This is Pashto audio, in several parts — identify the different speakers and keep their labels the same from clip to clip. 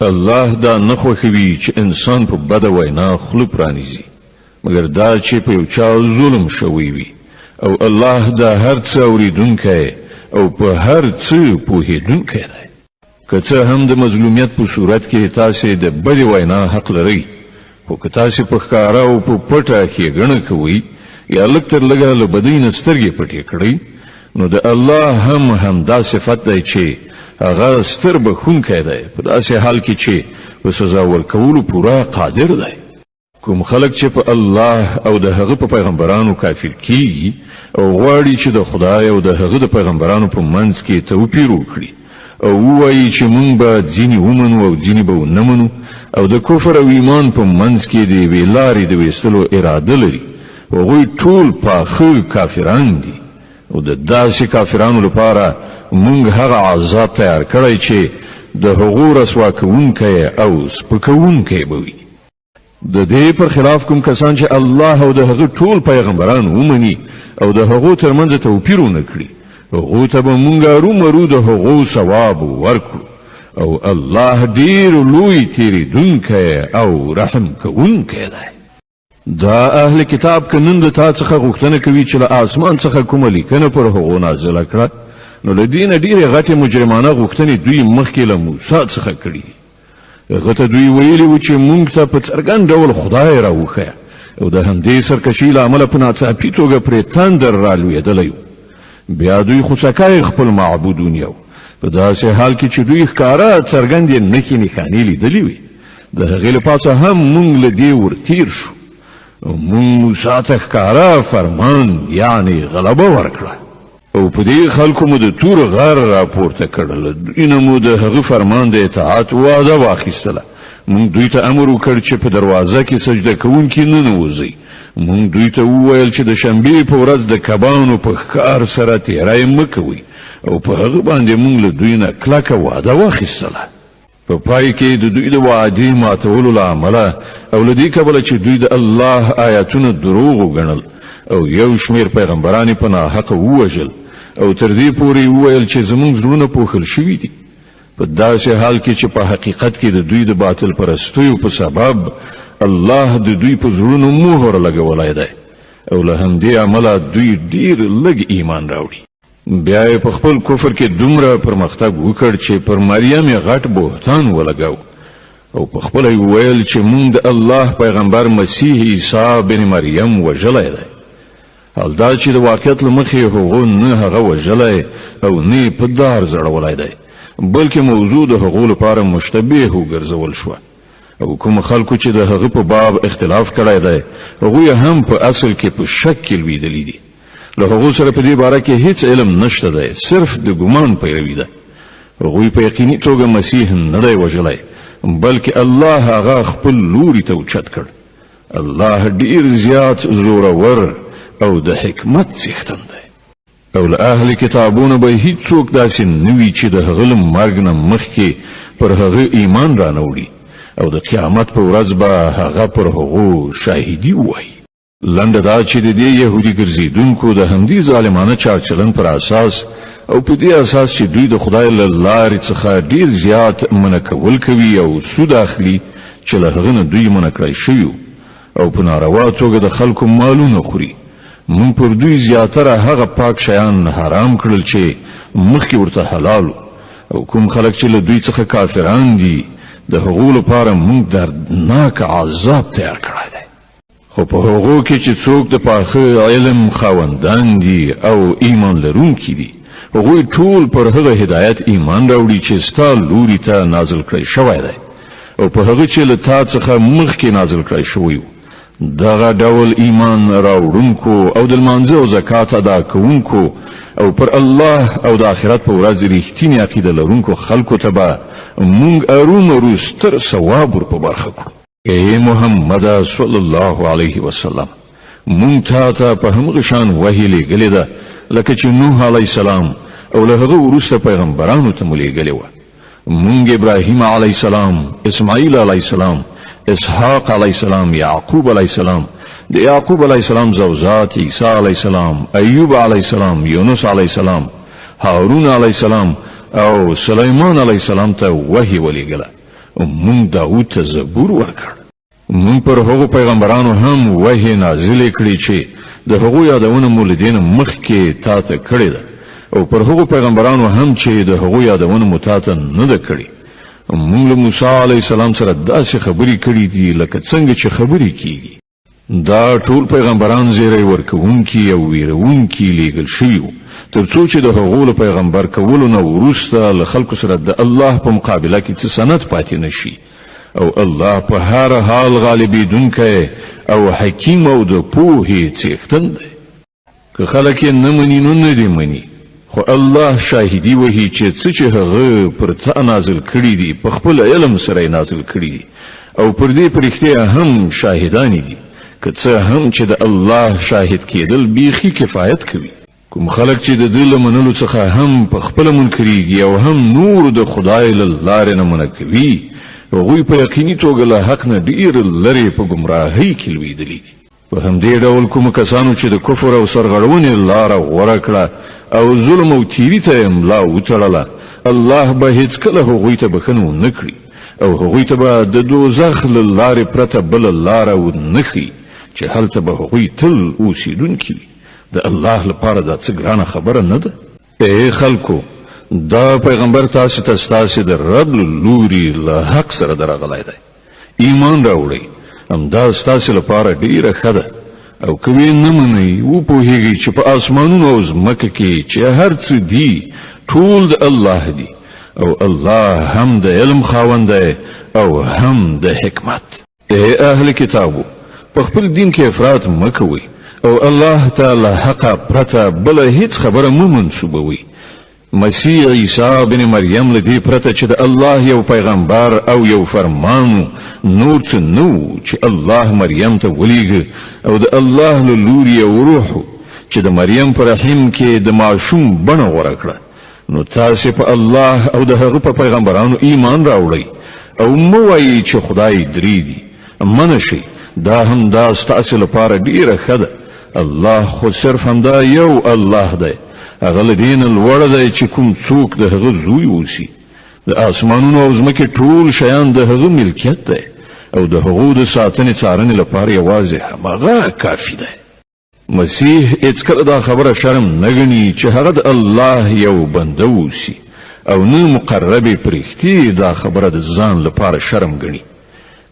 Speaker 1: الله دا نه خوښوي چې انسان په بده وینا خوله پرانیزي، مګر دا چې په یو چا ظلم شوی وي، او الله د هر څه اوریدونکی او په هر څه پوهېدونکی دی. که څه هم د مظلومیت په صورت کې تاسې د بدې وینا حق لرئ، خو که تاسې په ښکاره او په پټه ښېګڼه کوئ یا لږ تر لږه له بدۍ نه سترګې پټې کړئ، نو د الله هم همدا صفت دی چې هغه ستر بښونکی دی، په داسې حال کې چې په سزا ورکولو پوره قادر دی. کوم خلک چې په الله او د هغه په پیغمبرانو کافر کیږي او غواړي چې د خدای او د هغه د پیغمبرانو په منځ کې توپیر وکړي او ووایي چې مونږ به ځینې ومنو او ځینې به ونه منو، او د کفر او ایمان په منځ کې د یوې لارې د ویستلو اراده لري، هغوی ټول پاخه کافران دي. او د داسې کافرانو لپاره مونږ هغه عذاب تیار کړی چې د هغو رسوا کوونکی او سپکوونکی به وي. د دې پر خلاف کوم کسان چې الله او د هغه ټول پیغمبران ومني او د هغو ترمنځ توپیر ونه کړي، هغو ته به مونږ ارومرو د هغو ثواب ورکړو، او الله ډیر لوی تیریدونکی او رحم کوونکی دی. دا اهل کتاب که نن له تا څخه غوښتنه کوي چې له آسمان څخه کومه لیکنه پر هغو نازله کړه، نو له دې نه ډېرې غټې مجرمانه غوښتنې دوی مخکې له موسی څخه کړي دي. هغه ته دوی ویلي وو چې مونږ ته په څرګند ډول خدای راوښیه، او د همدې سرکشۍ له امله په ناڅاپي توګه پرې تندر رالوېدلی و. بیا دوی خوسکی خپل معبود ونیو، په داسې حال کې چې دوی ښکاره څرګندې نښې نښانې لیدلې وې. د هغې له پاسه هم مونږ له دې ورتیر شو، او مونږ موسی ته ښکاره فرمان یعنې غلبه ورکړه، او په دې خلکو مو د تور غر راپورته کړ، له دوی نه مو د هغه فرمان د اطاعت وعده واخیستله. مونږ دوی ته امر وکړ چې په دروازه کې سجده کوونکي ننوځئ. مونږ دوی ته وویل چې د شنبې په ورځ د کبانو په ښکار سره تیری مه کوئ، او په هغه باندې مونږ له دوی نه کلکه وعده واخیستله. په پای کې د دوی د وعدې ماتولو له امله او له دې کبله چې دوی د الله آیاتونه دروغ وګڼل او یو شمېر پیغمبران یې په ناحقه ووژل، او تر دې پورې وویل چې زموږ زړونه پوښل شوي دي، په داسې حال کې چې په حقیقت کې د دوی د باطل پرستیو په سبب الله د دوی په زړونو مهر لګولی دی، او له همدې امله دوی ډیر لږ ایمان راوړي. بیا یې په خپل کفر کې دومره پرمختګ وکړ چې پر مریم یې غټ بهتان ولګاو، او په خپله یې وویل چې مونږ د الله پیغمبر مسیح عیسی بن مریم وژلی دی، حال دا چې د واقعیت له مخې هغو نه هغه وژلی او نه یې په دار ځړولی دی، بلکې موضوع د هغو لپاره مشتبه وګرځول شوه. او کوم خلکو چې د هغه په باب اختلاف کړی دی، هغوی هم په اصل کې په شک کې لوېدلي دي. له هغو سره په دې باره کې هیڅ علم نشته دی، صرف د ګمان پیروي ده. هغوی په یقیني توګه مسیح نه دی وژلی، بلکې الله هغه خپل لوري ته اوچت کړ. الله ډیر زیات زورور او د حکمت څښتن دی. او له اهل کتابونو به هیڅوک داسې نه وي چې د هغه له مرګ نه مخکې پر هغه ایمان رانه وړي، او د قیامت په ورځ به هغه پر هغو شاهدي ووایي. لنډه دا چې د دې یهودي ګرځېدونکو د همدې ظالمانه چارچلن پر اساس او په دې اساس چې دوی د خدای له لارې څخه ډیر زیات منع کول کوي او سود اخلي چې له هغه نه دوی منع کړی شوي او په ناروا توګه د خلکو مالونه خوري، مونږ پر دوی زیاتره هغه پاک شیان حرام کړل چې مخکې ورته حلال وو، او کوم خلک چې له دوی څخه کافران دي د هغو لپاره مونږ دردناک عذاب تیار کړی دی. خو په هغو کې چې څوک د پاخه علم خاوندان دي او ایمان لرونکي دي، هغوی ټول پر هغه هدایت ایمان راوړي چې ستا لوري ته نازل کړی شوی دی، او په هغه چې له تا څخه مخکې نازل کړی شوی وو. دغه ډول ایمان راوړونکو او د لمانځه او زکات ادا کوونکو او پر الله او د آخرت په ورځ رښتینې عقیده لرونکو خلکو ته به مونږ ارومرو ستر ثواب ور په برخه کړو. ای محمد صلی الله علیه وسلم، مونږ تا ته په همغه شان وحی لېږلې ده لکه چې نوح علیه السلام او له هغه وروسته پیغمبرانو ته مو لېږلې وه. مونږ ابراهیم علیه السلام، اسماعیل علیه السلام، اسحاق علیه السلام، یعقوب علیه السلام، د یعقوب علیه السلام زوزات عیسی علیه السلام، ایوب علیه السلام، یونس علیه السلام، هارون علیه السلام او سلیمان علیه السلام ته وحی ولېږله. او مونږ داود ته زبور ورکړ. مونږ پر هغو پیغمبرانو هم وحی نازلې کړې چې د هغو یادونه مو له دې نه مخکې تا ته کړې ده او پر هغو پیغمبرانو هم چې د هغو یادونه مو تا ته نه ده کړې. مونږ له موسی علیه السلام سره داسې خبرې کړې دي لکه څنګه چې خبرې کیږي. دا ټول پیغمبران زیری ورکوونکي او ویرونکي لیږل شوي وو، ترڅو چې د هغو له پیغمبر کولو نه وروسته له خلکو سره د الله په مقابله کې څه سند پاتې نشي، او الله په هر حال غالبېدونکی او حکیم او د پوهې څښتن دی. که خلک یې نه مني نو نه دې مني، خو الله شاهدي وهي چې څه چې هغه پر تا نازل کړي دي په خپل علم سره یې نازل کړي دي او پر دې په رښتیا هم شاهدانې دي، که څه هم چې د الله شاهد کېدل بیخي کفایت کوي. کوم خلک چې د ده له منلو څخه هم په خپله منکرېږي او هم نور د خدای له لارې نه منع کوي، هغوی په یقیني توګه له حق نه ډېر لرې په ګمراهۍ کې لوېدلي دي. په همدې ډول کومو کسانو چې د کفر او سرغړونې لاره غوره کړه او ظلم او تیري ته یې ملا وتړله، الله به هیڅکله هغوی ته بښنه ونه کړي او هغوی ته به د دوزخ له لارې پرته بله لاره ونه ښیي چې هلته به هغوی تل اوسېدونکي وي. د الله لپاره دا څه ګرانه خبره نه ده. ای خلکو! دا پیغمبر تاسو ته ستاسو د رب له لوري له حق سره درغلی دی. ایمان راوړئ، همدا ستاسو لپاره ډیره ښه ده. او که ویې نه منئ، وپوهیږئ چې په آسمانونو او ځمکه کې چې هر څه دي ټول د الله دي، او الله هم د علم خاوند دی او هم د حکمت. ای اهل کتابو! په خپل دین کې افراط مه کوئ او الله ته له حقه پرته بله هیڅ خبره مه منسوبوئ. مسیح عیسی بن مریم له دې پرته چې د الله یو پیغمبر او یو فرمان و، نور څه نه و چې الله مریم ته ولیږه او د الله له لوري یو روح و چې د مریم په رحم کې د ماشوم بڼه غوره کړه. نو تاسې په الله او د هغه په پیغمبرانو ایمان راوړئ او مه وایئ چې خدای درې دي. منه شئ، دا هم دا ستاسې لپاره ډیره ښه ده. الله خو صرف همدا یو الله دی، هغه له دې نه لوړ دی چې کوم څوک د هغه زوی اوسي. د آسمانونو او ځمکې ټول شیان د هغه ملکیت دی او د هغو د ساتنې څارنې لپاره یوازې همغه کافي دی. مسیح هیڅکله دا خبره شرم نه ګڼي چې هغه د الله یو بنده اوسي او نه مقربې پرښتې دا خبره د ځان لپاره شرم ګڼي.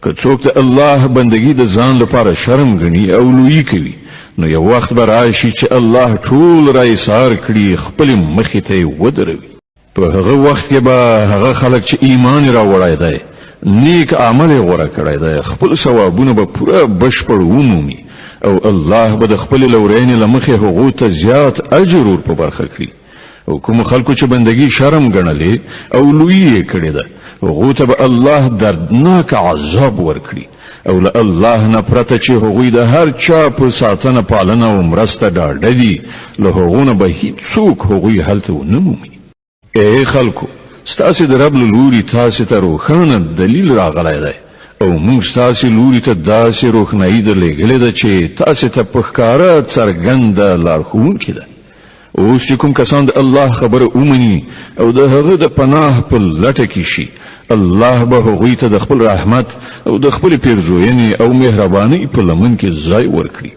Speaker 1: که څوک د الله بندګي د ځان لپاره شرم ګڼي او لویي کوي، نو یو وخت به راشي چې الله ټول را ایسار کړي، خپلې مخې ته یې ودروي. په هغه وخت کې به هغه خلک چې ایمان یې راوړی دی، نیک عمل یې غوره کړی دی، خپل ثوابونه به پوره بشپړ ومومي او الله به د خپلې لورینې له مخې هغو ته زیات اجر ور په برخه کړي. او کومو خلکو چې بندګي شرم ګڼلې او لویي یې کړې ده، هغو ته به الله دردناک عذاب ورکړي او له الله نه پرته چې هغوی د هر چا په ساتنه، پالنه او مرسته ډاډه دي، له هغو نه به هیڅوک هغوی هلته ونه مومي. ای خلکو! ستاسې د رب له لوري تاسې ته روښانه دلیل راغلی دی او موږ ستاسې لوري ته داسې روښنایي درلېږلې ده چې تاسې ته په ښکاره څرګنده لارښوونکې ده. اوس چې کوم کسان د الله خبره ومني او د هغه د پناه په لټه کې شي، الله به هغوی ته د خپل رحمت او د خپلې پیرزوینې او مهربانۍ په لمن کې ځای ورکړي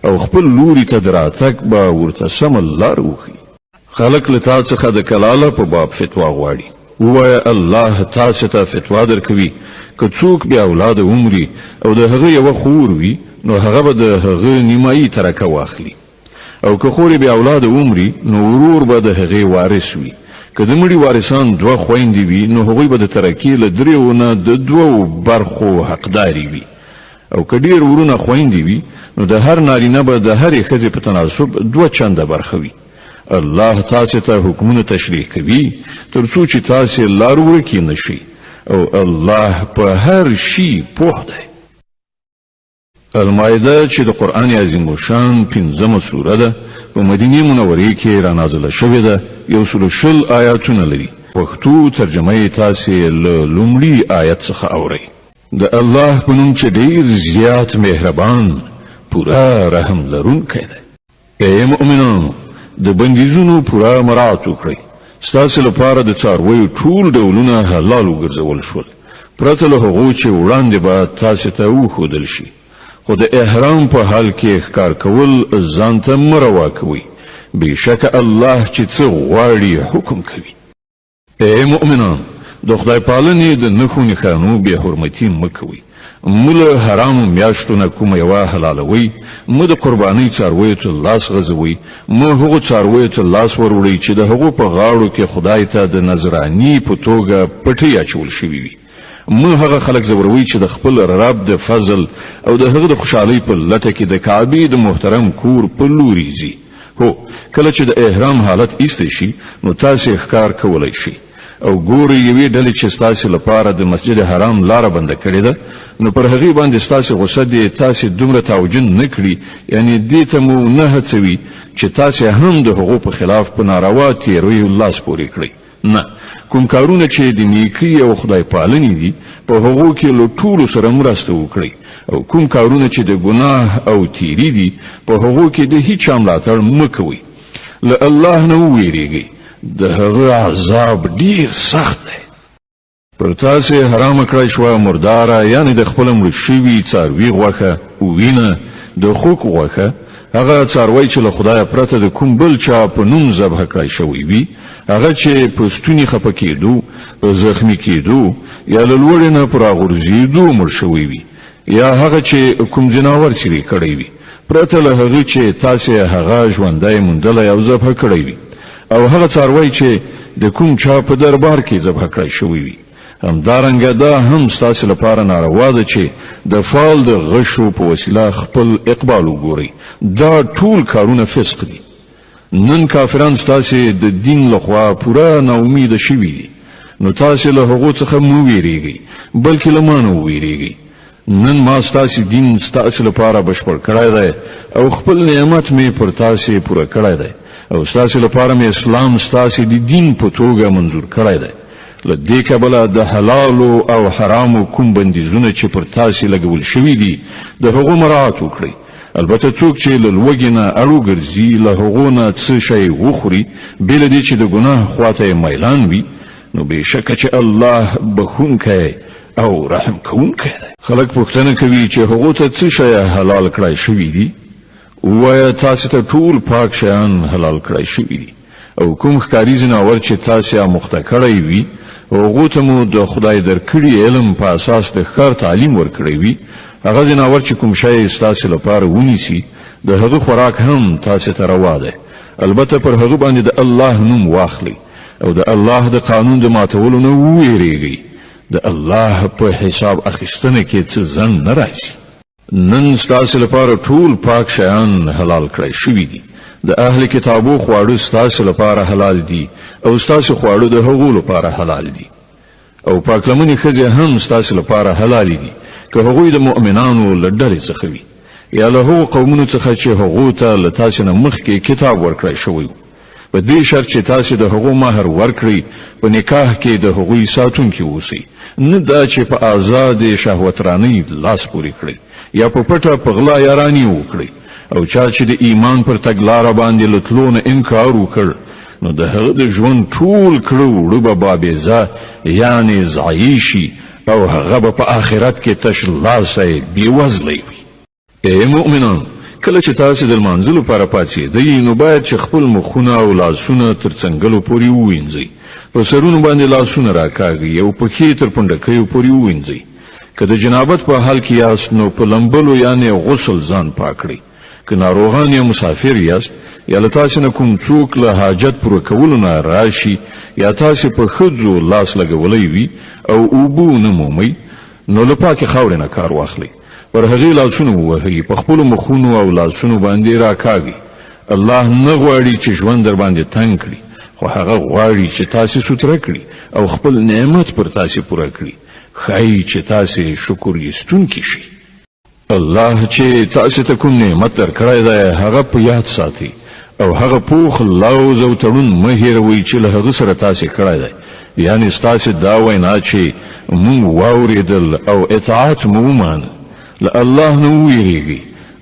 Speaker 1: او خپل لوري ته د راتګ به ورته سمه لار وښيي. خلک له تا څخه د کلاله په باب فتوا غواړي، ووایه الله تاسې ته فتوا درکوي، که څوک بې اولاده ومري او د هغه یوه خور وي نو هغه به د هغه نیمایي ترکه واخلي، او که خور یې بې اولاده ومري نو ورور به د هغې وارث وي، که د مړي وارثان دوه خویندې وي نو هغوی به د ترکې له دریو نه د دوو برخو حقدارې وي، او که ډېر ورونه خویندې وي نو د هر نارینه به د هرې ښځې په تناسب دوه چنده برخه وي. الله تاسې ته حکمونه تشریح کوي تر څو چې تاسې لار ورکي نه شئ، او الله په هر شي پوه دی. المائده چې د قرآن عظیم الشان پنځمه سوره ده، په مدینې منورې کې را نازله شوې ده، 120 آیاتونه لري. پښتو ترجمه یې تاسې له لومړي آیت څخه اورئ. د الله په نوم چې ډیر زیات مهربان، پوره رحم لرونکی دی. ای مؤمنانو! د بندیزونو پوره مراعات وکړئ. ستاسې لپاره د څارویو ټول ډولونه حلال وګرځول شول، پرته له هغو چې وړاندې به تاسې ته وښودل شي. خو د احرام په حال کې ښکار کول ځان ته مه روا کوئ، بېشکه الله چې څه غواړي حکم کوي. ای مؤمنان! د خدای پالنې د نښو نښانو بې حرمتي مه کوئ، مه له حرامو میاشتو نه کومه یوه حلالوئ، مه د قربانۍ څارویو ته لاس غځوئ، مه هغو څارویو ته لاس وروړئ چې د هغو په غاړو کې خدای ته د نذراني په توګه پټۍ اچول شوي وي. مه هغه خلک ځوروئ چې د خپل رب د فضل او د هغه د خوشحالۍ په لټه کې د کعبې د محترم کور په لوري ځي. هو، کله چې د احرام حالت ایسته شي، نو تاسې ښکار کولی شئ. او ګورئ یوې ډلې چې ستاسې لپاره د مسجد حرام لاره بنده کړې ده، نو پر هغې باندې ستاسې غوسه دې تاسې دومره تاوجن نه کړي، یعنې دې ته مو نه هڅوي چې تاسې هم د هغو په خلاف په ناروا تیریو لاس پورې کړئ. نه، کوم کارونه چې د نیکۍ او خدای پالنې دي، په هغو کې له ټولو سره مرسته وکړئ او کوم کارونه چې د ګناه او تیري دي، په هغو کې د هیچا ملاتړ مه کوئ. له الله نه وویریږئ، د هغه عذاب ډیر سخت دی. پر تاسې حرامه کړای شوه مرداره، یعنې د خپل مړ شوي څاروي غوښه، وینه، د خوک غوښه، هغه څاروی چې له خدایه پرته د کوم بل چا په نوم ذبح کړای شوی وي، هغه چې په ستوني خپه کېدو، په زخمي کېدو یا له لوړې نه په راغورځېدو مړ شوی وي، یا هغه چې کوم ځناور څیرې کړی وي، پرته له هغه چې تاسې هغه ژوندی موندلی او ذبح کړی وي، او هغه څاروی چې د کوم چا په دربار کې ذبح کړی شوی وي. همدارنګه دا هم ستاسې لپاره ناروا ده چې د فال د غشو په وسیله خپل اقبال وګورئ. دا ټول کارونه فسق دي. نن کافران ستاسې د دین له خوا پوره ناامیده شوي دي، نو تاسې له هغو څخه مه ویریږئ، بلکې له ما نه وویریږئ. نن ما ستاسې دین ستاسې لپاره بشپړ کړی دی او خپل نعمت مې پر تاسې پوره کړی دی او ستاسې لپاره مې اسلام ستاسې د دین په توګه منظور کړی دی. له دې کبله د حلالو او حرامو کوم بندیزونه چې پر تاسې لګول شوي دي، د هغو مراعات وکړئ. البته څوک چې له لوږې نه اړ وګرځي، له هغو نه څه شی وخوري، بې له دې چې د ګناه خواته یې میلان وي، نو بېشکه چې الله بښونکی او رحم کوونکی دی. خلک پوښتنه کوي چې هغو ته څه شی حلال کړای شوي دي؟ ووایه، تاسې ته ټول پاک شیان حلال کړای شوي دي او کوم ښکاري ځناور چې تاسې اموخته کړی وي، هغو ته مو د خدای درکړي علم په اساس د ښکار تعلیم ورکړی وي، هغه ځناور چې کوم شی ستاسې لپاره ونیسي، د هغه خوراک هم تاسې ته روا دی، البته پر هغه باندې د الله نوم واخلئ او د الله د قانون د ماتولو نه وویریږئ. د الله په حساب اخیستنه کې څه ځنډ نه راځي. نن ستاسې لپاره ټول پاک شیان حلال کړای شوي دي. د اهل کتابو خواړه ستاسې لپاره حلال دي او ستاسې خواړه د هغو لپاره حلال دي. او پاکلمنې ښځې هم ستاسې لپاره حلالې دي، که هغوی د مؤمنانو له ډلې څخه وي، یا له هغو قومونو څخه چې هغو ته له تاسې نه مخکې کتاب ورکړای شوی و، په دې شرط چې تاسې د هغو مهر ورکړئ، په نکاح کې د هغوی ساتونکي اوسئ، نه دا چې په آزادې شهوترانۍ لاس پورې کړئ، یا په پټه په غلا یارانې وکړئ. او چا چې د ایمان پر تګلاره باندې له تلو نه انکار وکړ، نو د هغه د ژوند ټول کړه وړه به بابېزه یعنې ضایع شي او هغه به په آخرت کې تش لاسی بېوزلی وي. ای مؤمنانو! کله چې تاسې د لمانځه لپاره پاڅېدئ، نو باید چې خپل مخونه او لاسونه تر څنګلو پورې ووینځئ، په سرونو باندې لاسونه راکاږئ او پښې تر پنډکیو پورې ووینځئ. که د جنابت په حال کې یاست، نو په لمبلو یعنې غسل ځان پاک کړئ. که ناروغان یا مسافر یاست، یا له تاسې نه کوم څوک له حاجت پوره کولو نه راشي، یا تاسې په ښځو لاس لګولی وي او اوبه ونه مومئ، نو له پاکې خاورې نه کار واخلئ. پر هغې لاسونه ووهئ، په خپلو مخونو او لاسونو باندې راکاږئ. الله نه غواړي چې ژوند درباندې تنګ کړي، خو هغه غواړي چې تاسې سوتره کړي او خپل نعمت پر تاسې پوره کړي، ښايي چې تاسې شکر ایستونکي شئ. الله چې تاسې ته کوم نعمت درکړی دی، هغه په یاد ساتئ او هغه پوخ لوظ او تړون مه هېروئ چې له هغه سره تاسې کړی دی، یعنې ستاسې دا وینا چې مونږ واورېدل او اطاعت مو ومانه. له الله نه ووېرېږئ،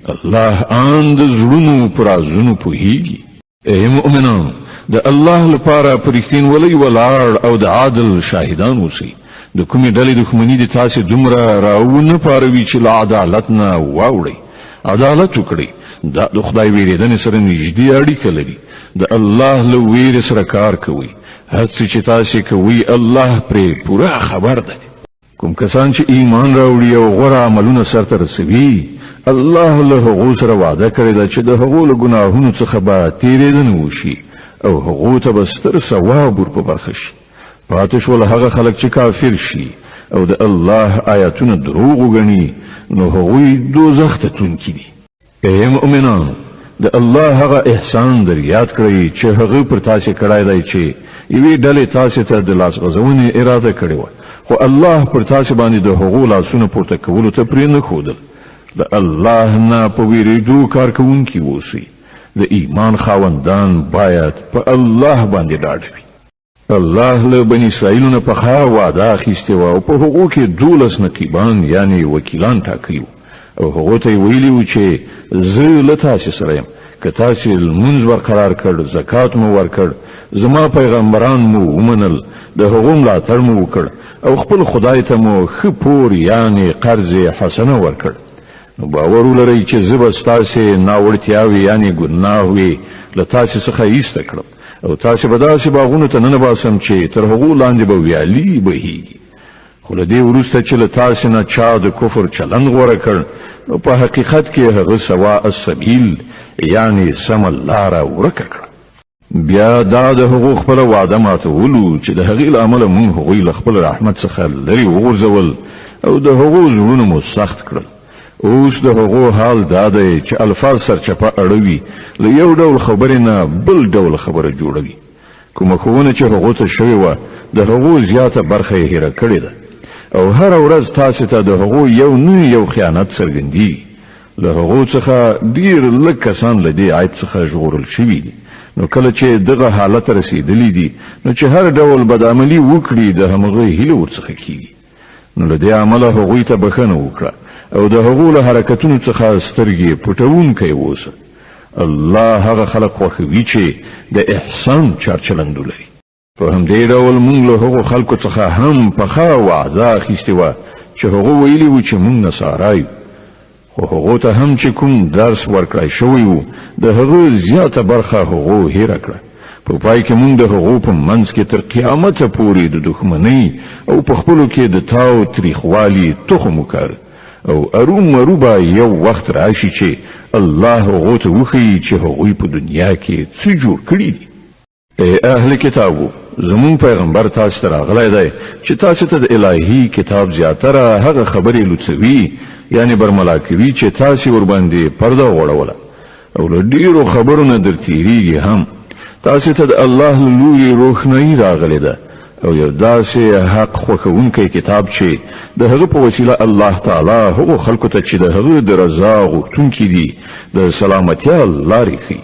Speaker 1: الله آن د زړونو په رازونو پوهېږي. ای مؤمنانو! د الله لپاره په رښتینولۍ ولاړ او د عدل شاهدان اوسئ. د کومې ډلې دښمني دې تاسې دومره راونه پاروي چې له عدالت نه واوړئ. عدالت وکړئ، دا د خدای ویرېدنې سره نږدې اړیکه لري. د الله له ویرې سره کار کوئ. هر څه چې تاسې کوئ الله پرې پوره خبر دی. کوم کسان چې ایمان راوړي او غوره عملونه سرته رسوي، الله له هغو سره وعده کړې ده چې د هغو له ګناهونو څخه به تېرېدنه وشي او هغو ته به ستر ثواب ور په برخه شي. پاتې شول هغه خلک چې کافر شي او د الله آیاتونه دروغ وګڼي، نو هغوی دوزخ ته تلونکي دي. ای مؤمنانو! د الله هغه احسان در یاد کړئ چې هغه پر تاسې کړی دی چې یوې ډلې تاسې ته د لاس غځونې اراده کړې وه، خو الله پر تاسې باندې د هغو لاسونه پورته کولو ته پرې نه ښودل. له الله نه په وېرېدو کارکوونکي اوسئ. د ایمان خاوندان باید په الله باندې ډاډه وي. الله له بني اسرائیلو نه پخه وعده اخیستې وه او په هغو کې 12 نقیبان یعنې وکیلان ټاکلي وو او هغو ته یې ویلي وو چې زه له تاسې سره یم، که تاسې لمونځ برقرار کړ، زکات مو ورکړ، زما پیغمبران مو ومنل، د هغو ملاتړ مو وکړ او خپل خدای ته مو ښه پور یعنې قرض حسنه ورکړ، نو باور ولرئ چې زه به ستاسې ناوړتیاوې یعنې ګناهوې له تاسې څخه ایسته کړم او تاسې به داسې باغونو ته ننه باسم چې تر هغو لاندې به ویالي بهیږي. خو له دې وروسته چې له تاسې نه چا د کفر چلند غوره کړ، نو په حقیقت کې هغه سواء السبیل یعنې سمه لاره ورکه کړه. بیا دا د هغو خپله وعده ماتولو چې د هغې له امله مونږ هغوی له خپل رحمت څخه لرې وغورځول او د هغو زړونه مو سخت کړل. اوس د هغو حال دا دی چې الفاظ سرچپه اړوي، له یو ډول خبرې نه بل ډول خبره جوړوي. کومه ښوونه چې هغو ته شوې وه د هغو زیاته برخه یې هېره کړې ده او هره ورځ تاسې ته د هغو یو نه یو خیانت څرګندیږي. له هغو څخه ډیر لږ کسان له دې عیب څخه ژغورل شوي دي. نو کله چې دغه حالت رسېدلي دي نو چې هر ډول بدعملي وکړي د همغه هیله ورڅخه کیږي. نو له دې امله هغوی ته بښنه وکړه او د هغو له حرکتونو څخه سترګې پټوونکی اوسه. الله هغه خلک خوښوي چې د احسان چارچلند ولري. په همدې ډول مونږ له هغو خلکو څخه هم پخه وعده اخیستې وه چې هغو ویلي وو چې مونږ نصارا یو، خو هغو ته هم چې کوم درس ورکړای شوی وو د هغه زیاته برخه هغو هیره کړه. په پای کې مونږ د هغو په منځ کې تر قیامته پورې د دښمنۍ او په خپلو کې د تاو تریخوالي تخم وکاره او ارومرو به یو وخت راشي چې الله هغو ته وښیي چې هغوی په دنیا کې څه جوړ کړي دي. ای اهل کتابو! زمونږ پیغمبر تاسې ته راغلی دی چې تاسې ته د الهي کتاب زیاتره هغه خبرې لوڅوي یعنې برملا کوي چې تاسې ورباندې پرده غوړوله او له ډېرو خبرو نه در تېرېږي هم. تاسې ته د الله له لوري روښنايي راغلې ده او یو داسې حق خوښوونکی کتاب چې د هغه په وسیله الله تعالی هغو خلکو ته چې د هغه د رضا غوښتونکي دي د سلامتیا لارې ښیي.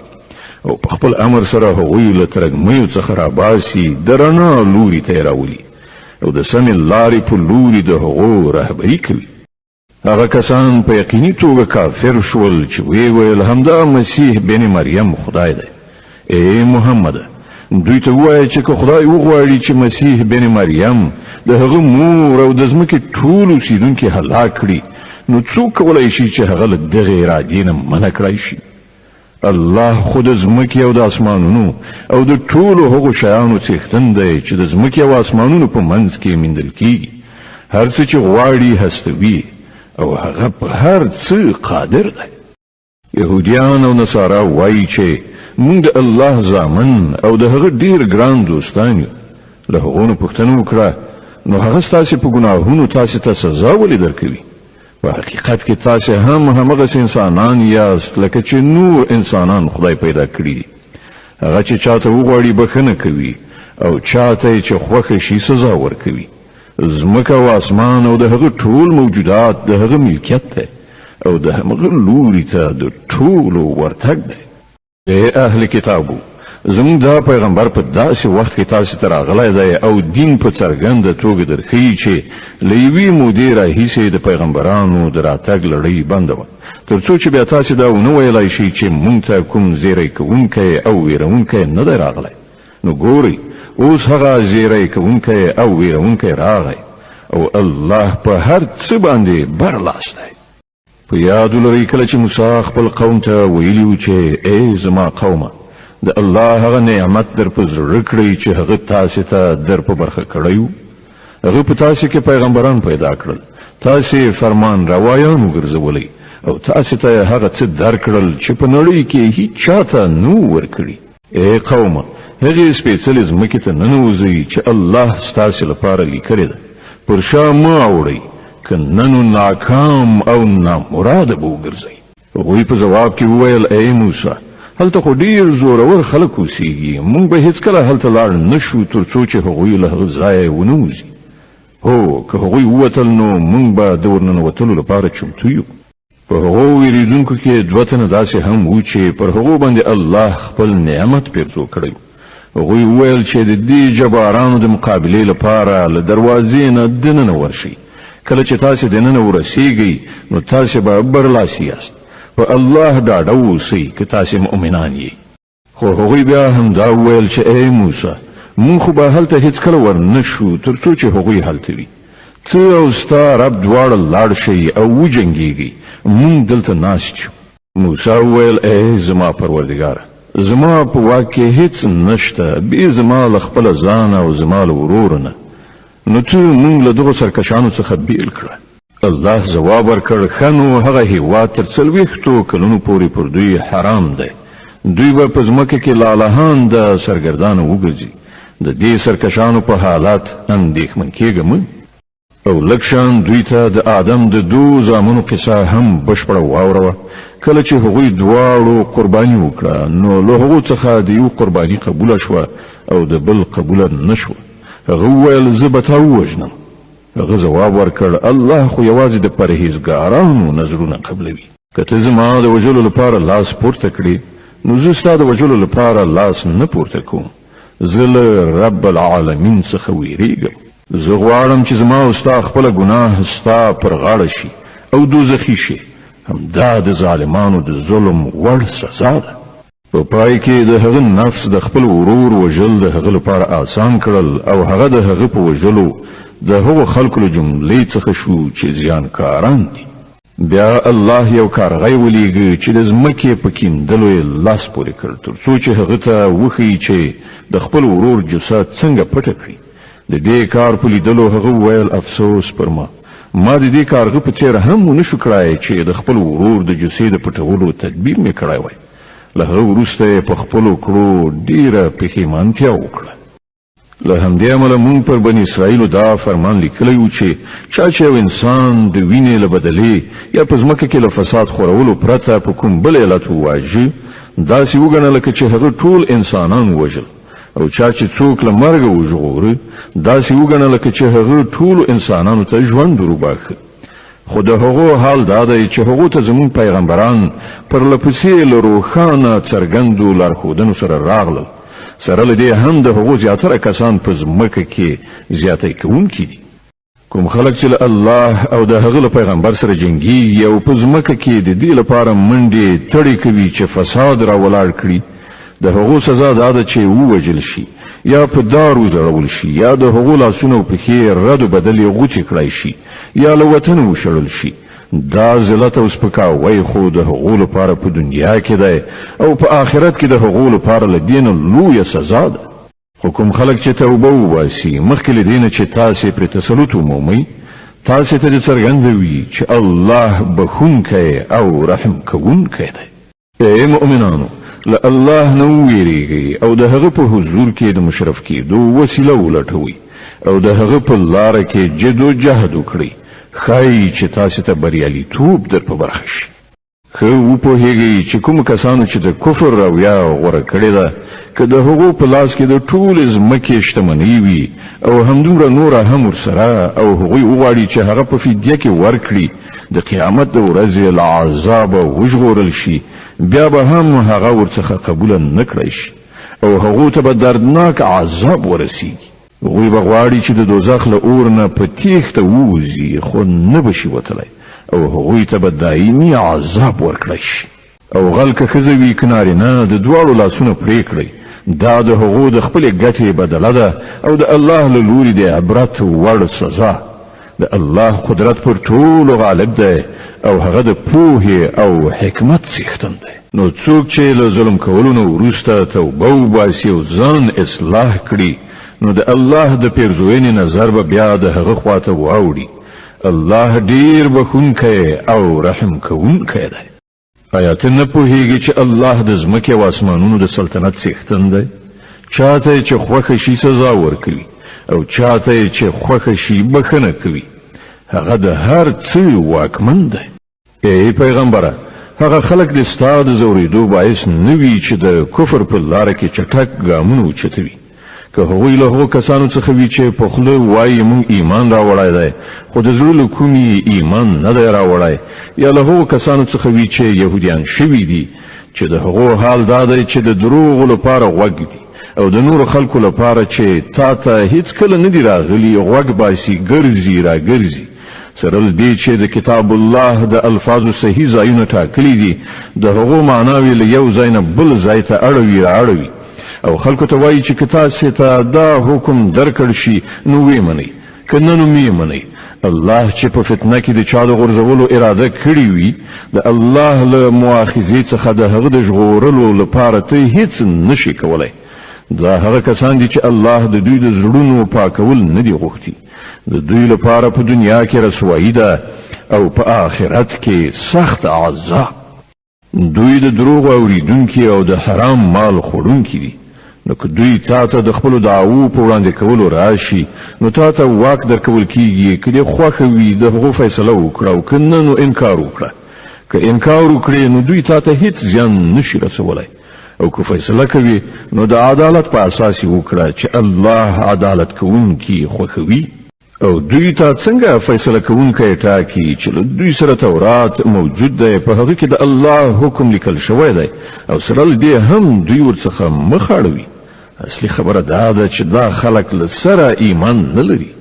Speaker 1: او په خپل امر سره هغوی له ترږمیو څخه راباسي، د رڼا لوري ته یې راولي او د سمې لارې په لوري د هغو رهبري کوي. هغه کسان په یقیني توګه کافر شول چې ویې ویل، همدا مسیح بن مریم خدای دی. ای محمده! دوی ته ووایه چې که خدای وغواړي چې مسیح بن مریم، د هغه مور او د ځمکې ټول اوسېدونکي هلاک کړي، نو څوک کولای شي چې هغه له دغې ارادې نه منع کړای شي؟ الله خو د ځمکې او د اسمانونو او د ټولو هغو شیانو څښتن دی چې د ځمکې او اسمانونو په منځ کې میندل کیږي. هر څه چې غواړي هستوي او هغه په هر څه قادر دی. یهودیان او نصارا وایي چې مونږ د الله زامن او د هغه ډیر ګران دوستان یو. له هغو نه پوښتنه وکړه، نو هغه ستاسې په ګناهونو تاسې ته سزا ولې درکوي؟ په حقیقت کې تاسې هم همغسې انسانان یاست لکه چې نور انسانان خدای پیدا کړي دي. هغه چې چاته وغواړي بښنه کوي او چاته یې چې خوښه شي سزا ورکوي. ځمکه او اسمان او د هغه ټول موجودات د هغه ملکیت دی او د همغه لوري ته د ټولو ورتګ دی. ای اهل کتابو! زموږ دا پیغمبر په داسې وخت کې تاسې ته راغلی دی او دین په څرګنده توګه درښیي چې له یوې مودې راهیسې د پیغمبرانو د راتګ لړۍ بنده وه، تر څو چې بیا تاسې دا ونه ویلای شئ چې موږ ته کوم زیری کوونکی او ویرونکی نه دی راغلی. نو ګورئ، اوس هغه زیری کوونکی او ویرونکی راغی. او الله په هر څه باندې برلاس دی. په یاد ولرئ کله چې موسی خپل قوم ته ویلي وو چې ای زما قومه، د الله هغه نعمت در په زړه کړئ چې هغه تاسې ته در په برخه کړی وو. هغه په تاسې کې پیغمبران پیدا کړل، تاسې فرمان روایان وګرځولئ او تاسې ته یې هغه څه درکړل چې په نړۍ کې هیچا ته نه وو ورکړي. ای قومه، هغې سپېڅلې ځمکې ته ننوځئ چې الله ستاسې لپاره لیکلې ده، پر شا مه اوړئ، که نه نو ناکام او نامراده به وګرځئ. هغوی په ځواب کې وویل، ای موسی! هلته خو ډېر زورور خلک اوسېږي، مونږ به هېڅکله هلته لاړ نه شو تر څو چې هغوی له هغه ځایه ونه وځي. هو، که هغوی ووتل نو مونږ به د ورننوتلو لپاره چمتو یو. په هغو وېرېدونکو کې دوه تنه داسې هم وو چې پر هغو باندې الله خپل نعمت پېرزو کړی وو. هغوی وویل چې د دې جبارانو د مقابلې لپاره له دروازې نه دننه ورشئ. کله چې تاسې دننه ورسېږئ نو تاسې به برلاسي یاست. په الله ډاډه اوسئ که تاسې مؤمنان یئ. خو هغوی بیا هم دا وویل چې ای موسی، مونږ خو به هلته هیڅکله ور نه شو تر څو چې هغوی هلته وي. ته او ستا رب دواړه لاړ شئ او وجنګیږئ، مونږ دلته ناست یو. موسی وویل، ای زما پروردګاره! زما په واک کې هیڅ نشته بې زما له خپله ځانه او زما له ورور نه، نو ته مونږ له دغو سرکشانو څخه بیل کړه. الله ځواب ورکړ، ښه نو هغه هېواد تر څلوېښتو کلونو پورې پر دوی حرام دی، دوی به په ځمکه کې لالهانده سرګردانه وګرځي، د دې سرکشانو په حالت اندېښمن کېږه مه. او لږ شان دوی ته د آدم د دوو زامنو قصه هم بشپړه واوروه، کله چې هغوی دواړو قرباني وکړه، نو له هغو څخه د یو قرباني قبوله شوه او د بل قبوله نه شوه، هغه وویل، زه به تا ووژنم. هغه ځواب ورکړ، الله خو یوازې د پرهیزګارانو نذرونه قبلوي. که ته زما د وژلو لپاره لاس پورته کړې، نو زه ستا د وژلو لپاره لاس نه پورته کوم، زه له رب العالمین څخه ویریږم. زه غواړم چې زما او ستا خپله ګناه ستا پر غاړه شي او دوزخي شې، همدا د ظالمانو د ظلم وړ سزا ده. په پای کې د هغه نفس د خپل ورور وژل د هغه لپاره آسان کړل او هغه د هغه په وژلو د هغو خلکو له جملې څخه شو چې زیانکاران دي. بیا الله یو کارغی ولیږه چې د ځمکې په کیندلو یې لاس پورې کړ تر څو چې هغه ته وښیي چې د خپل ورور جثه څنګه پټه کړي. د دې کار په لیدلو هغه وویل، افسوس پر ما! ما د دې کارغه په څېر هم ونشو کړای چې د خپل ورور د جثې د پټولو تدبیر مې کړی وای. له هغه وروسته یې په خپلو کړو ډېره پښېمانتیا وکړه. له همدې امله مونږ پر بني اسرائیلو دا فرمان لیکلی و چې چا چې یو انسان د وینې له بدلې یا په ځمکه کې له فساد خورولو پرته په کوم بل علت وواژه، داسې وګڼه لکه چې هغه ټول انسانان ووژل او چا چې څوک له مرګه وژغوره، داسې وګڼه لکه چې هغه ټولو انسانانو ته ژوند وروباښه. خو د هغو حال دا دی چې هغو ته زموږ پیغمبران پر له پسې له روښانه څرګندو لارښودنو سره راغلل، سره له دې هم د هغو زیاتره کسان په ځمکه کې زیاتی کوونکي دي. کوم خلک چې له الله او د هغه له پیغمبر سره جنګیږي او په ځمکه کې د دې لپاره منډې تړې کوي چې فساد راولاړ کړي، د هغو سزا دا ده چې ووژل شي، یا په دار وځړول شي، یا د هغو لاسونه او پښې رد و بدلې غوڅې کړای شي، یا له وطنه وشړل شي. دا ذلت او سپکاوی خو د هغو لپاره په دنیا کې دی او په آخرت کې د هغو لپاره له دې نه لویه سزا ده. خو کوم خلک چې توبه وباسي مخکې له دې نه چې تاسې پرې تسلط ومومئ، تاسې ته دې څرګنده وي چې الله بښونکی او رحم کوونکی دی. ای مؤمنانو! له الله نه ووېرېږئ او د هغه په حضور کې د مشرف کېدو وسیله ولټوئ او د هغه په لاره کې جد و جهد وکړئ، ښايي چې تاسې ته بریالیتوب در په برخه شي. ښه وپوهېږئ چې کومو کسانو چې د کفر رویه غوره کړې ده، که د هغو په لاس کې د ټولې ځمکې شتمنۍ وي او همدومره نوره هم ورسره او هغوی وغواړي چې هغه په فدیه کې ورکړي، د قیامت د ورځې له عذابه وژغورل شي، بیا به هم هغه ورڅخه قبوله نه کړای شي او هغو ته به دردناک عذاب ورسیږي. هغوی به غواړي چې د دوزخ له اور نه په تیښته ووځي، خو نه به شي وتلی او هغوی ته به دایمي عذاب ورکړای شي. او غل که ښځه وي که نارینه د دواړو لاسونه پرې کړئ، دا د هغو د خپلې ګټې بدله ده او د الله له لوري د عبرت وړ سزا. د الله قدرت پر ټولو غالب دی او هغه د پوهې او حکمت څښتن دی. نو څوک چې له ظلم کولو نه وروسته توبه وباسي او ځان اصلاح کړي، نو د الله د پیرزوینې نظر به بیا د هغه خواته واوړي. الله ډیر بخښونکی او رحم کوونکی دی. آیا ته نه پوهیږي چې الله د ځمکې او اسمانونو د سلطنت څښتن دی؟ چاته چې خوښه شي سزا ورکوي او چاته چې خوښه شي بخښنه کوي. هغه د هر څه واکمن دی. ای پیغمبره، هغه خلک د ستا د ځورېدو باعث نه وي چې د کفر په لاره کې چټک ګامونه اوچتوي. که هغوی له هغو کسانو څخه وي چې په خوله وایي مونږ ایمان راوړی دی، خو د زړه له کومې یې ایمان نه دی راوړی، یا له هغو کسانو څخه وي چې یهودیان شوي دي، چې د هغو حال دا دی چې د دروغو لپاره غوږ دي او د نورو خلکو لپاره چې تا ته هیڅکله نه دي راغلي غوږ باسي، ګرځي راګرځي. سره له دې چې د کتاب الله د الفاظو صحیح ځایونه ټاکلي دي، د هغو معناوې له یو ځای نه بل ځای ته اړوي رااړوي او خلکو ته وایي چې که تاسې ته دا حکم درکړ شي نو ویې منئ، که نه نو مې منئ. الله چې په فتنه کې د چا د غورځولو اراده کړې وي، د الله له مؤاخذې څخه د هغه د ژغورلو لپاره ته هیڅ نشې کولی. دا هغه کسان دي چې الله د دوی د زړونو پاکول نه دي غوښتي. د دوی لپاره په دنیا کې رسوایی ده او په آخرت کې سخت عذاب. دوی د دروغو اوریدونکي او د حرام مال خوړونکي دي. نو که دوی تا ته د خپلو دعوو په وړاندې کولو راشي، نو تا ته واک درکول کیږي، که دې خوښه وي د هغو فیصله وکړه او که نه نو انکار وکړه. که انکار وکړې نو دوی تا ته هیڅ زیان نشي رسولی، او که فیصله کوې نو د عدالت په اساس یې وکړه چې الله عدالت کوونکي خوښوي. او دوی تا څنګه فیصله کوونکی ټاکي چې له دوی سره تورات موجود دی، په هغه کې د الله حکم لیکل شوی دی، او سره له دې هم دوی ورڅخه مخ اړوي؟ اصلي خبره دا ده چې دا خلک له سره ایمان نه لري.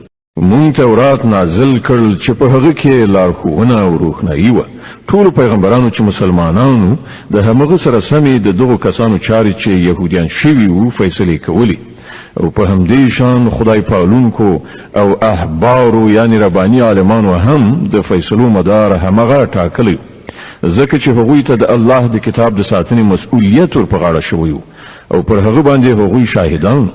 Speaker 1: مونږ تورات نازل کړ چې په هغه کې لارښوونه او روښنايي وه. ټولو پیغمبرانو چې مسلمانان وو، د همغه سره سمې د دغو کسانو چارې چې یهودیان شوي وو فیصلې کولې، او په همدې شان خدای پالونکو او احبارو یعنې رباني عالمانو هم د فیصلو مدار همغه ټاکلی، ځکه چې هغوی ته د الله د کتاب د ساتنې مسؤلیت ور په غاړه شوی او پر هغه باندې هغوی شاهدان.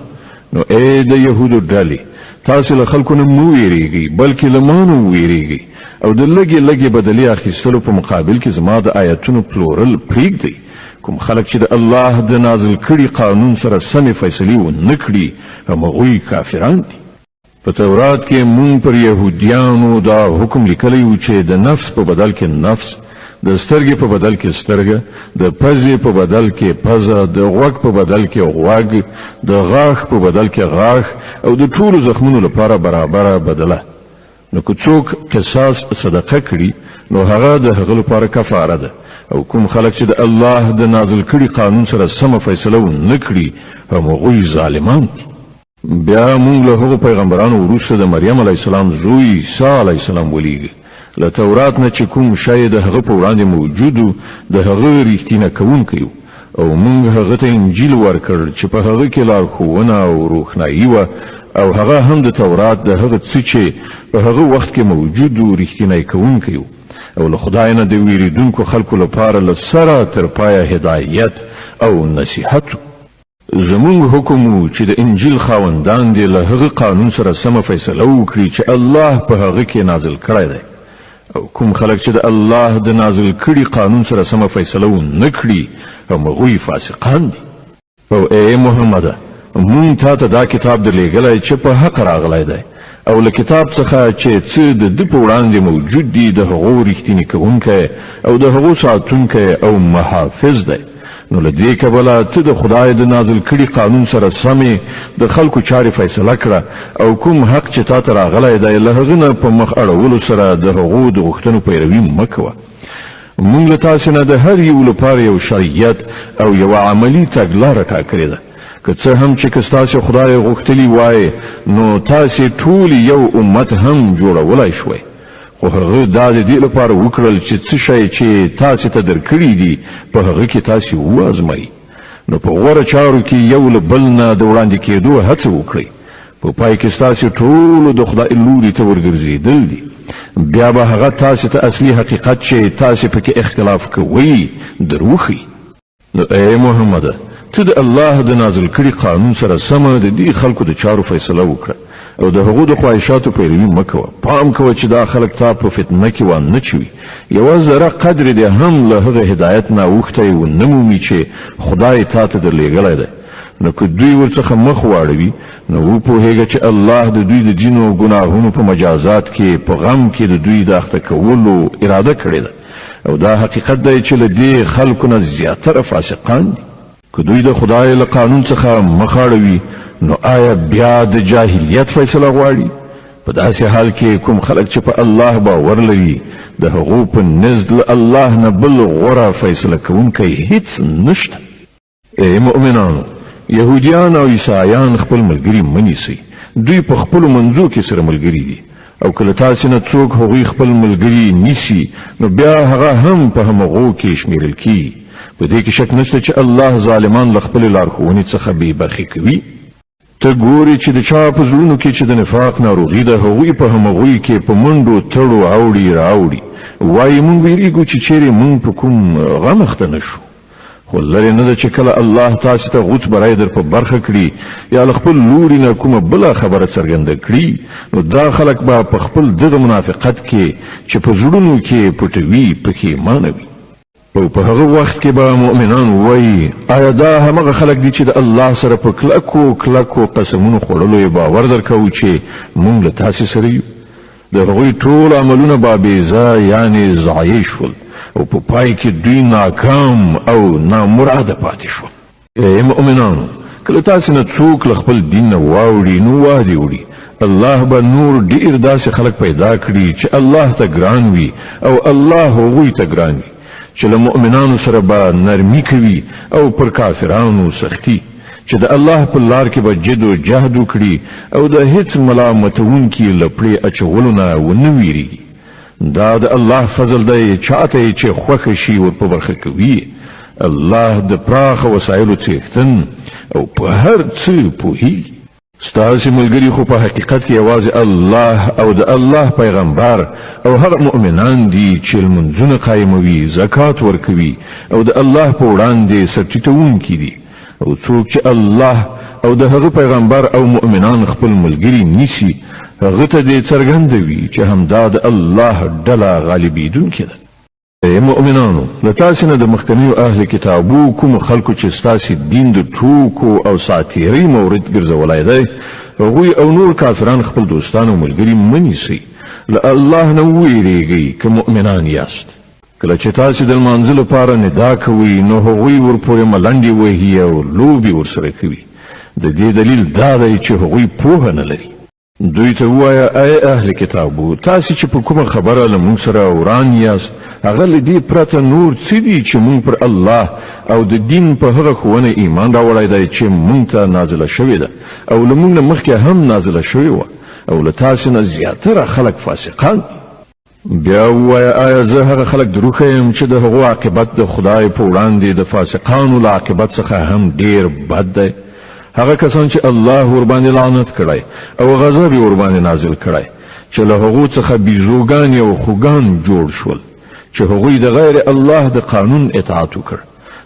Speaker 1: نو ای د یهودو ډلې، تاسې له خلکو نه مه ویریږئ، بلکې له ما نه وویریږئ، او د لږې لږې بدلې اخیستلو په مقابل کې زما د آیتونو پلورل پریږدئ. کوم خلک چې د الله د نازل کړي قانون سره سمې فیصلې ونه کړي، همغوی کافران دي. په تورات کې مونږ پر یهودیانو دا حکم لیکلی و چې د نفس په بدل کې نفس، د سترګې په بدل کې سترګه، د پزې په بدل کې پزه، د غوږ په بدل کې غوږ، د غاښ په بدل کې غاښ او د ټولو زخمونو لپاره برابره بدله. نو که څوک قصاص صدقه کړي نو هغه د هغه لپاره کفاره ده، او کوم خلک چې د الله د نازل کړي قانون سره سمه فیصله ونه کړي، همغوی ظالمان دي. بیا مونږ له هغو پیغمبرانو وروسته د مریم علیه السلام زوی عیسی علیه السلام ولیږه. له تورات نه چې کوم شی د هغه په وړاندې موجود و، د هغه رښتینه کوونکی و، او مونږ هغه ته انجیل ورکړ چې په هغه کې لارښوونه او روښنايي وه، او هغه هم د تورات د هغه څه چې په هغه وخت کې موجود و رښتینی کوونکی و، او له خدای نه د ویریدونکو خلکو لپاره له سره تر پایه هدایت او نصیحت و. زمونږ حکم و چې د انجیل خاوندان دې له هغه قانون سره سمه فیصله وکړي چې الله په هغه کې نازل کړی دی، او کوم خلک چې د الله د نازل کړي قانون سره سمه فیصله ونه کړي، همغوی فاسقان دي. او ای محمده، مونږ تا ته دا کتاب درلیږلی چې په حق راغلی دی، او له کتاب څخه چې څه د ده په وړاندې موجود دي د هغو رښتیني کوونکی او د هغو ساتونکی او محافظ دی. نو له دې کبله ته د خدای د نازل کړي قانون سره سمې د خلکو چارې فیصله کړه، او کوم حق چې تا ته راغلی دی له هغه نه په مخ اړولو سره د هغو د غوښتنو پیروي مه کوه. مونږ له تاسې نه د هر یو لپاره یو شریعت او یوه عملي تګلاره ټاکلې ده. که څه هم چې که ستاسې خدای غوښتلي وای نو تاسې ټول یو امت هم جوړولای شوی، خو هغه دا د دې لپاره وکړل چې څه شی چې تاسې ته درکړي دي په هغه کې تاسې وازمایي. نو په غوره چارو کې یو له بل نه د وړاندې کېدو هڅه وکړئ. په پای کې ستاسو ټول د خدای لوري ته ورګرځېدل دي. بیا به هغه تاسو ته اصلي حقیقت چې تاسو پکې اختلاف کوئ دروښي. نو ای محمد، ته د الله د نازل کړي قانون سره سمه د دې خلکو د چارو فیصله وکړه او د هغو د خواهشاتو پیروي مه کوه. پام کوه چې دا خلک تا په فتنه کې وانه چوي. یوه ذره قدر دې هم له هغه هدایت نه اوښتی ونه مومي چې خدای تا ته درلېږلی دی. نو که دوی ورڅخه مخ واړوي نو وپوهېږه چې الله د دوی د ځینو ګناهونو په مجازات کې په غم کې د دوی د اخته کولو اراده کړې ده، او دا حقیقت دی چې له دې خلکو نه زیاتره فاسقان دي. که دوی د خدای له قانون څخه مخ اړوي نو آیا بیا د جاهلیت فیصله غواړي؟ په داسې حال کې کوم خلک چې په الله باور لري د هغو په نزد له الله نه بل غوره فیصله کوونکی هیڅ نشته. ای مؤمنانو، یهودیان او عیسایان خپل ملګري مه نیسئ، دوی په خپلو منځو کې سره ملګري دي، او که له تاسې نه څوک هغوی خپل ملګري نیسي نو بیا هغه هم په همغو کې شمیرل کیږي. په دې کې شک نشته چې الله ظالمان له خپلې لارښوونې څخه بې برخې کوي. ته ګورې چې د چا په زړونو کې چې د نفاق ناروغي ده هغوی په همغوی کې په منډو تړو اوړي راوړي، وایي مونږ ویریږو چې چیرې مونږ په کوم غم اخته نه شو. خو لرې نه ده چې کله الله تاسې ته غوڅ بری در په برخه کړي یا له خپل لوري نه کومه بله خبره څرګنده کړي نو دا خلک به په خپل دغه منافقت کې چې په زړونو کې پټوي پښیمانه وي. او په هغه وخت کې به مؤمنان وایي آیا دا همغه خلک دي چې د الله سره په کلکو کلکو قسمونو خوړلو یې باور درکاوه چې مونږ له تاسې سره یو؟ د هغوی ټول عملونه بابیزه یعنې ضایع شول او په پای کې دوی ناکام او نامراده پاتې شول. ای مؤمنانو، که له تاسې نه څوک له خپل دین نه واوړي نو وادې وړي. الله به نور ډیر داسې خلک پیدا کړي چې الله ته ګران وي او الله هغوی ته ګران وي، چې له مؤمنانو سره به نرمي کوي او پر کافرانو سختي، چې د الله په لار کې به جد و جهد وکړي او د هیڅ ملامتوونکي له پړې اچولو نه ونه ویریږي. دا د الله فضل دی، چاته یې چې خوښه شي ور په برخه کوي. الله د پراخه وسایلو څښتن او په هر څه پوهیږي. ستاسې ملګري خو په حقیقت کې یوازې الله او د الله پیغمبر او هغه مؤمنان دي چې لمونځونه قایموي، زکات ورکوي او د الله په وړاندې سرټیټوونکي دي. او څوک چې الله او د هغه پیغمبر او مؤمنان خپل ملګري نیسي هغه ته دې څرګنده وي چې همدا د الله ډله غالبېدونکې ده. ای مؤمنانو، له تاسې نه د مخکنیو اهل کتابو کومو خلکو چې ستاسې دین د ټوکو او ساعتېرۍ مورد ګرځولی دی هغوی او نور کافران خپل دوستان او ملګري مه نیسئ. له الله نه وویریږئ که مؤمنان یاست. کله چې تاسې د لمانځه لپاره ندا کوئ نو هغوی ورپورې ملنډې وهي او لوبې ورسره کوي. د دې دلیل دا دی چې هغوی پوهه نه لري. دوی ته ووایه ای اهل کتابو، تاسې چې په کومه خبره له مونږ سره وران یاست هغه له دې پرته نور څه دي چې مونږ پر الله او د دین په هغه ښوونه ایمان راوړی دی چې مونږ ته نازله شوې ده او له مونږ نه مخکې هم نازله شوې وه، او له تاسې نه زیاتره خلک فاسقان دي. بیا ووایه آیا زه هغه خلک دروښیم چې د هغو عاقبت د خدای په وړاندې د فاسقانو له عاقبت څخه هم ډیر بد دی؟ هغه کسان چې الله ورباندې لعنت کړی او غضب یې ورباندې نازل کړی، چې له هغو څخه بیزوګان او خوګان جوړ شول، چې هغوی د غیر الله د قانون اطاعت وکړ.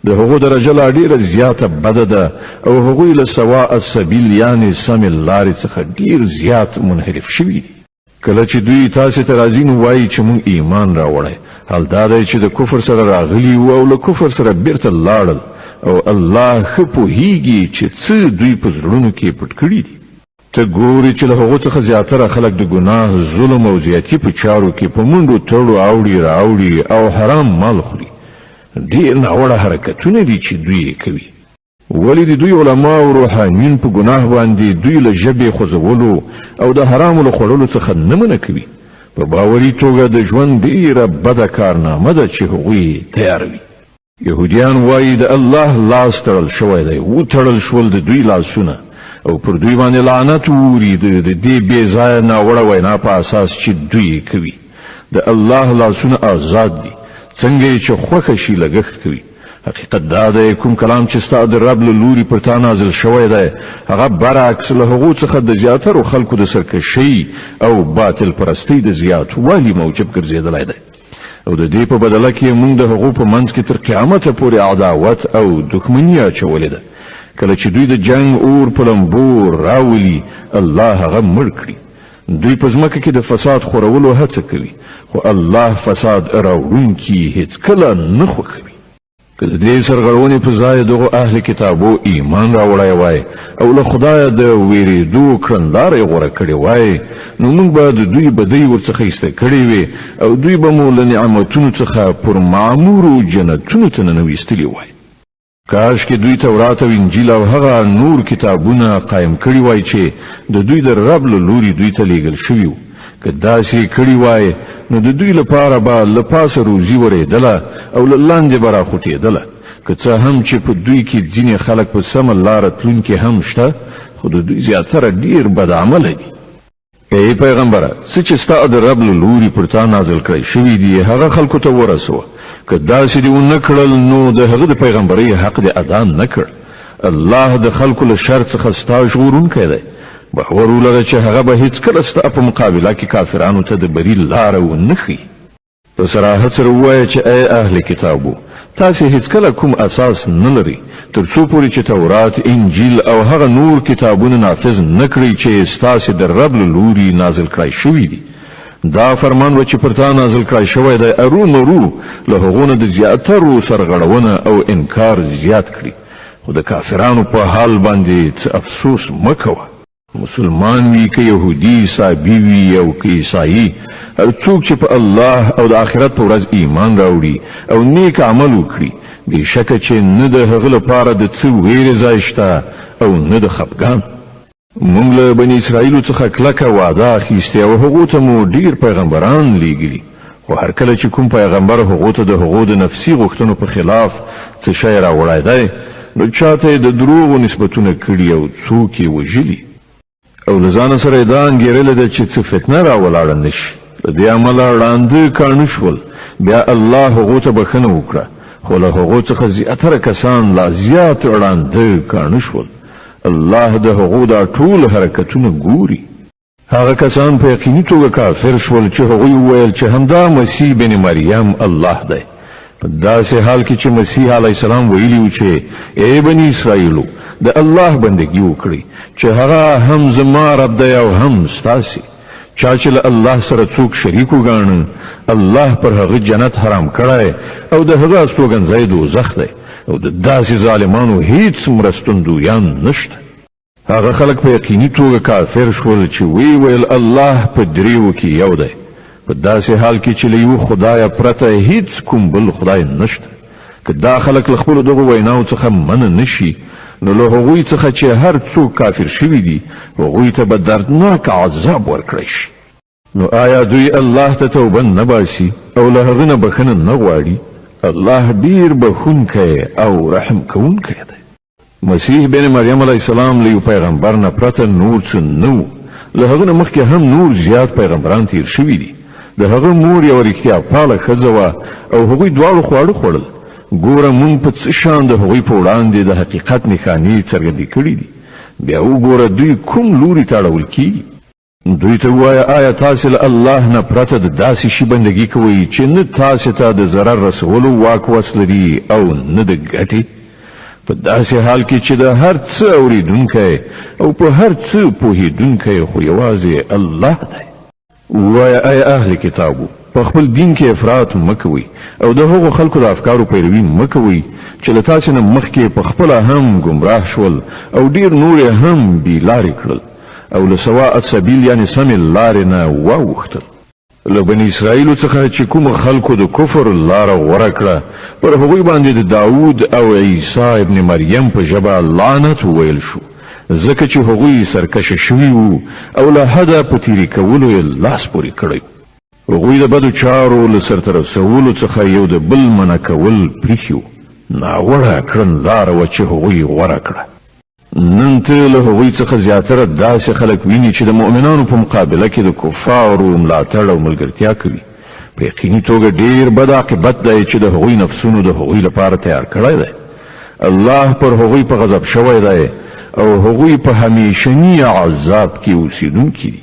Speaker 1: د هغو درجه لا ډیره زیاته بده ده او هغوی له سواء السبیل یعنې سمې لارې څخه ډیر زیات منحرف شوي دي. کله چې دوی تاسې ته راځي نو وایي چې مونږ ایمان راوړی، حال دا دی چې د کفر سره راغلي وو او له کفر سره بیرته لاړل، او الله ښه پوهیږي چې څه دوی په زړونو کې پټ کړي دي. ته ګورې چې له هغو څخه زیاتره خلک د ګناه، ظلم او زیاتي په چارو کې په منډو تړو اوړي راوړي او حرام مال خوري. ډېر ناوړه حرکتونه دي چې دوی یې کوي. ولې د دوی علما او روحانیون په ګناه باندې دوی له ژبې خوځولو او د حرامو له خوړلو څخه نه منع کوي؟ په باوري توګه د ژوند ډېره بده کارنامه ده چې هغوی تیاروي. یهودیان وایي د الله لاس تړل شوی دی، وتړل شول د دوی لاسونه او پر دوی باندې لعنت ووري د دې بې ځایه ناوړه وینا په اساس چې دوی یې کوي. د الله لاسونه آزاد دي، څنګه یې چې خوښه شي لګښت کوي. حقیقت دا دی، کوم کلام چې ستا د رب له لوري پر تا نازل شوی دی، هغه برعکس له هغو څخه د زیاترو خلکو د سرکشۍ او باطل پرستۍ د زیاتوالي موجب ګرځېدلی دی. او د دې په بدله کې موږ د هغو په منځ کې تر قیامته پورې عداوت او دښمني اچولې ده. کله چې دوی د جنګ اور په لمبو راولي، الله هغه مړ کړي. دوی په ځمکه کې د فساد خورولو هڅه کوي، خو الله فساد راوړونکي هیڅکله نه خوښوي. که د دې سرغړونې په ځای دغو اهل کتابو ایمان راوړی وای او له خدایه د ویرېدو کړنلاره یې غوره کړې وای، نو موږ به د دوی بدۍ ورڅخه ایسته کړې وې او دوی به مو له نعمتونو څخه پر معمورو جنتونو ته ننویستلي وای. کاشکې دوی تورات او انجیل او هغه نور کتابونه قایم کړي وای چې د دوی د رب له لوري دوی ته لیږل شوي وو. که داسې یې کړي وای، نو د دوی لپاره به له پاسه روزي ورېدله او له لاندې به راخوټېدله. که څه هم چې په دوی کې ځینې خلک په سمه لاره تلونکي هم شته، خو د دوی زیاتره ډېر بدعمله دي. ای پیغمبره! څه چې ستا د رب له لوري پر تا نازل کړی شوي دي، هغه خلکو ته ورسوه. که داسې دې ونه کړل، نو د هغه د پیغمبرۍ حق دې ادا نه کړ. الله د خلکو له شر څخه ستا ژغورونکی دی. باور ولره چې هغه به هیڅکله ستا په مقابله کې کافرانو ته د بري لاره ونه ښیي. په صراحت سره ووایه چې ای اهل کتابو! تاسې هیڅکله کوم اساس نه لرئ تر څو پورې چې تورات، انجیل او هغه نور کتابونه نافذ نه کړئ چې ستاسې د رب له لوري نازل کړای شوي دي. دا فرمان به چې پر تا نازل کړای شوی دی ارومرو له هغو نه د زیاترو سرغړونه او انکار زیات کړي، خو د کافرانو په حال باندې څه افسوس مه کوه. مسلمان وي که یهودي، صابي وي او که عیسايي، هر څوک چې په الله او د آخرت په ورځ ایمان راوړي او نیک عمل وکړي، بېشکه چې نه د هغه لپاره د څه وېرې ځای شته او نه د خپګان. مونږ له بني اسرائیلو څخه کلکه وعده اخیستې او هغو ته مو ډېر پیغمبران لېږلي، خو هر کله چې کوم پیغمبر هغو ته د هغو د نفسي غوښتنو په خلاف څه شی راوړی دی، نو چا ته یې د دروغو نسبتونه کړي او څوک یې وژلي. او له ځانه سره یې دا انګېرلې ده چې څه فتنه راولاړه نه شي. له دې امله ړانده کاڼه شول، بیا الله هغو ته بښنه وکړه، خو له هغو څخه زیاتره کسان لا زیات ړانده کاڼه شول. الله د هغو دا ټول حرکتونه ګوري. هغه کسان په یقیني توګه کافر شول چې هغوی وویل چې همدا مسیح بن مریم الله دی، په داسې حال کې چې مسیح علیه السلام ویلي وو چې ای بني اسرائیلو، د الله بندګي وکړئ چې هغه هم زما رب دی او هم ستاسې. چا چې له الله سره څوک شریک وګاڼه، الله پر هغه جنت حرام کړی او د هغه استوګنځی دوزخ دی او د داسې ظالمانو هیڅ مرستندویان نشته. هغه خلک په یقیني توګه کافر شول چې ویې ویل الله په دریو کې یو دی، په داسې حال کې چې له یوه خدایه پرته هیڅ کوم بل خدای نشته. که دا خلک له خپلو دغو ویناو څخه منع نه شي، نو له هغوی څخه چې هر څوک کافر شوي دي، هغوی ته به دردناک عذاب ورکړی شي. نو آیا دوی الله ته توبه نه باسي او له هغه نه بښنه نه غواړي؟ الله ډیر بښونکی او رحم کوونکی دی. مسیح بن مریم علیه السلام له یو پیغمبر نه پرته نور څه نه وو. له هغه نه مخکې هم نور زیات پیغمبران تیر شوي دي. د هغه مور یوه رښتیا پاله ښځه وه او هغوی دواړو خواړه خوړل. ګوره مونږ په څه شان د هغوی په وړاندې د حقیقت نښانې څرګندې کړې دي. بیا وګوره دوی کوم لوري ته اړول کیږي. دوی ته ووایه، آیا تاسې له الله نه پرته د داسې شي بندګي کوئ چې نه تاسې ته د ضرر رسولو واک وس لري او نه د ګټې؟ په داسې حال کې چې د هر څه اورېدونکی او په هر څه پوهېدونکی خو یوازې الله دی. ووایه، ای اهل کتابو! په خپل دین کې افراط مه کوئ او د هغو خلکو د افکارو پیروي مه کوئ چې له تاسې نه مخکې په خپله هم ګمراه شول او ډېر نور یې هم بې لارې کړل. او له سواء السبیل یعنې سمې لارې نه واوښتل. له بني اسرائیلو څخه چې کومو خلکو د کفر لاره غوره کړه، پر هغوی باندې د داود او عیسی ابن مریم په ژبه لعنت وویل شو، ځکه چې هغوی سرکشه شوي وو او له حده په تېري کولو یې لاس پورې کړی وو. هغوی د بدو چارو له سرته رسولو څخه یو د بل منع کول پریښي وو. ناوړه کړنلاره وه چې هغوی غوره کړه. نن ته له هغوی څخه زیاتره داسې خلک ویني چې د مؤمنانو په مقابله کې د کفارو ملاتړ او ملګرتیا کوي. په یقیني توګه ډیر بد عاقبت دی چې د هغوی نفسونو د هغوی لپاره تیار کړی دی. الله پر هغوی په غضب شوی دی او هغوی په همیشني عذاب کې اوسیدونکي دي.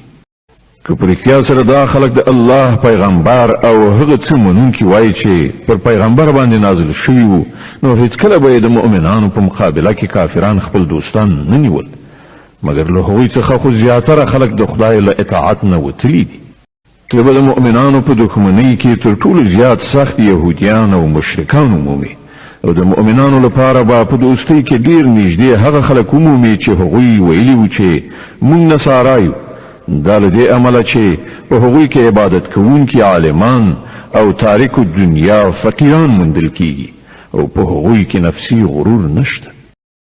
Speaker 1: که په رښتیا سره دا خلک د الله، پیغمبر او هغه څه منونکي وای چې پر پیغمبر باندې نازل شوي وو، نو هیڅکله به یې د مؤمنانو په مقابله کې کافران خپل دوستان نه نیول، مګر له هغوی څخه خو زیاتره خلک د خدای له اطاعت نه وتلي دي. ته به د مؤمنانو په دښمنۍ کې تر ټولو زیات سخت یهودیان او مشرکان ومومې، او د مؤمنانو لپاره به په دوستۍ کې ډیر نږدې هغه خلک ومومې چې هغوی ویلي وو چې مونږ نصارا یو، دا له دې امله چې په هغوی کې عبادت کوونکي عالمان او تارک الدنیا فقیران موندل کیږي او په هغوی کې نفسي غرور نشته.